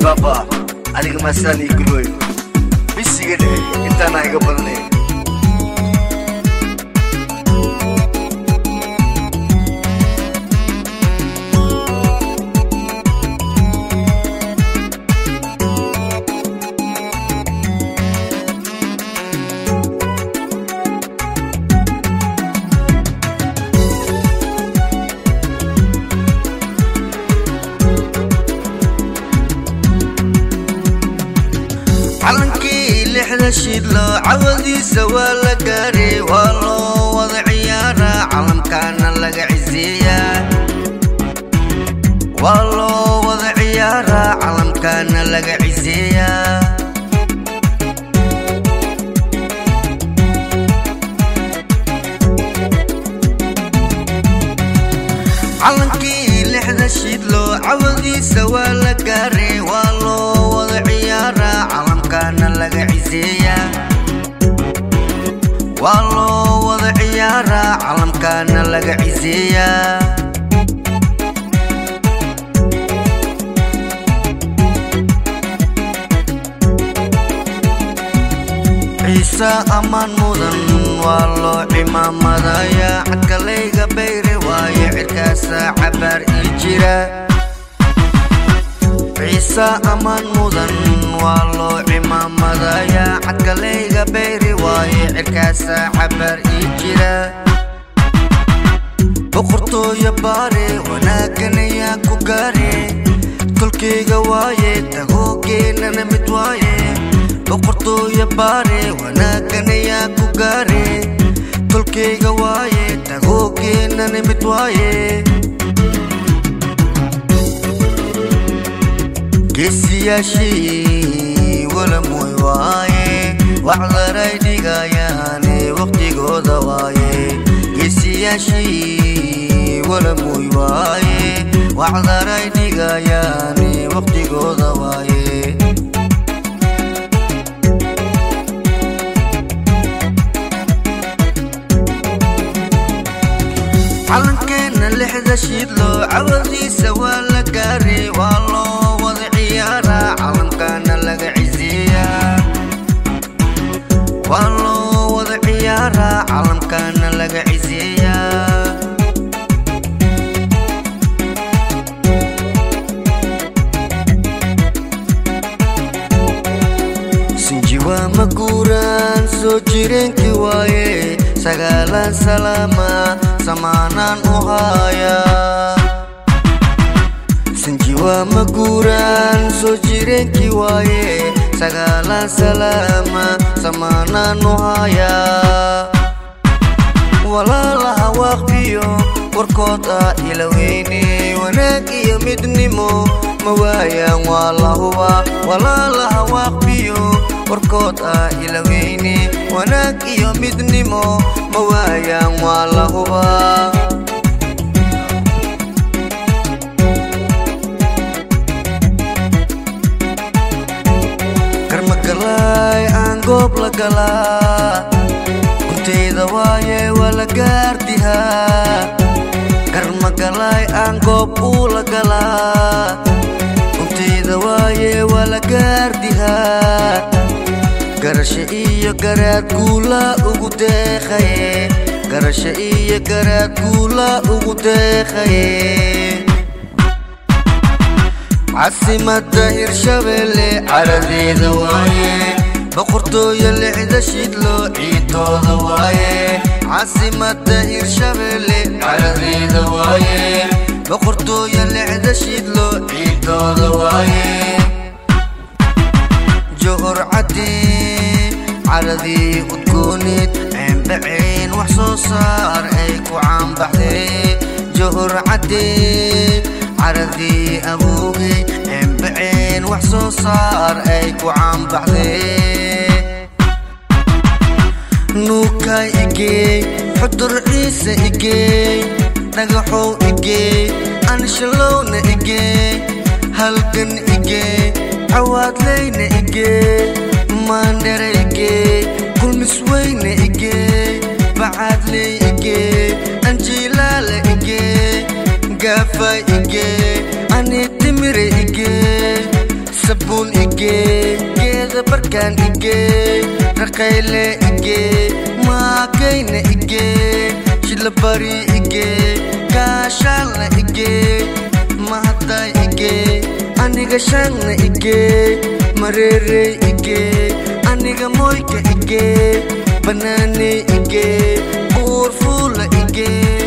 Baba aniga maasaan ii gulooyo bisiga dhe intaana iga badanay. Calankii lixda shidlo cawadiisa waa la gaaray, waa loo wada ciyaaraa, calamkaana laga ciseeyaa. Waa loo wada ciyaaraa, calamkaana laga ciseeyaa. Calankii lixda shidlo cawadiisa waa la gaaray, waa loo wada ciyaaraa, calamkaana laga ciseeyaa. Waa loo wada ciyaaraa, calamkaana laga ciseeyaa. Ciise ammaan mudan waa loo cimaamadayaa, cadkalayga bayre waaye cirkaasa cabaar ii jira. Ciise ammaan mudan waa loo cimaamadayaa, cadkalayga bayre waaye cirkaasa cabaar ii jira. Boqortooyo baare wanaaganayaa ku gaare, tolkayga waaye tagoogeenana mid waaye. Boqortooyo baare wanaaganayaa ku gaare, tolkayga waaye tagoogeenana mid waaye. Geesiyaashii walamoy waaye, wacdaray dhigayaane waqtigooda waaye. Geesiyaashii walamoy waaye, wacdaray dhigayaane waqtigooda waaye. Calankeena lixda shidlo cawadiisa waa la gaaray, waa loo wada ciyaaraa, calamkaana laga ciseeyaa. Waa loo wada ciyaaraa, calamkaana laga ciseeyaa. Sinji waa ma guuraan soo jireenkii waaye, sagaalaan salaama samaanaan u haayaa. Sinji waa ma guuraan soo jireenkii waaye, sagaalaan salaama samaanaan u haayaa. Walaalaha waaqbiyo warkood ah ila weyne, wanaag iyo midnimo ma waayaan waa la hubaa. Walaalaha waaqbiyo warkood ah ila weyne, wanaag iyo midnimo ma waayaan waa la hubaa. Karmagalaay aan goob la galaa, gunteyda waaye waa la gaardihaa. Karmagalaay aan goob uu la galaa, gunteyda waaye waa la gaardihaa. Garasho iyo garaad guula ugu deeqaye, garasho iyo garaad guula ugu deeqaye. Caasimadda Hirshabelle caradeeda waaye, boqortooyo lixda shidlo ciidooda waaye. Caasimadda Hirshabelle caradeeda waaye, boqortooyo lixda shidlo ciidooda waaye. Johor caddi caradii udgooneed, ceenbaceen wax soo saar ay ku caanbaxday. Johor caddi caradii awoogay, ceenbaceen wax soo saar ay ku caanbaxday. Nuukaay igeey, Xudur Ciise igeey, Dhagaxow igeey, Anshalowna igeey, Halgan igeey, Cawaadleyna igeey, Maandhere igeey, Kulmisweyne igeey, Bacaadley igeey, Anjiilaale igeey, Gaafay igee, ani Timire igee, Sabuun igee, geeda barkaan igee, Raqayle igee, Maakayna igee, Shilabari igee, Gaashaanna igee, Mahaday igee, aniga Shaangna igee, Mareerey igee, aniga Moyka igee, Banaaney igee, Buurfuula igee,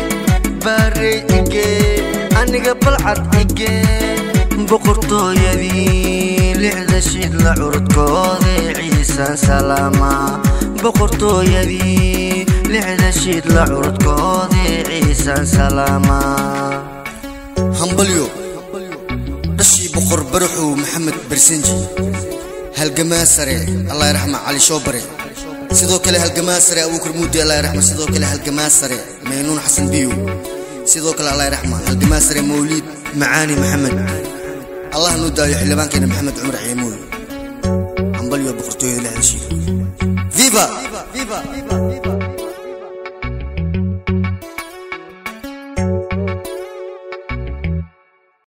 Baarey igee, aniga Balcad igee. Boqortooyadii lixda shidla curudkoodii Ciisaan salaama. Boqortooyadii lixda shidla curudkoodii Ciisaan salaama. Hambalyo dhashii Boqor Baraxow Maxamed Bersenji, halgamaa sare Allah raxma Cali Shoobare, sidoo kale halgamaa sare Abuukar Muudi Allah raxma, sidoo kale halgamaa sare Maynuun Xasan Biyow, sidoo kale Allah raxma halgamaa sare Mawliid Macaani Maxamed. Allah nuu daayo xildhibaankeena Maxamed Cumar Ciimooy. Hambalyo boqortooyada lixda shiil, viva!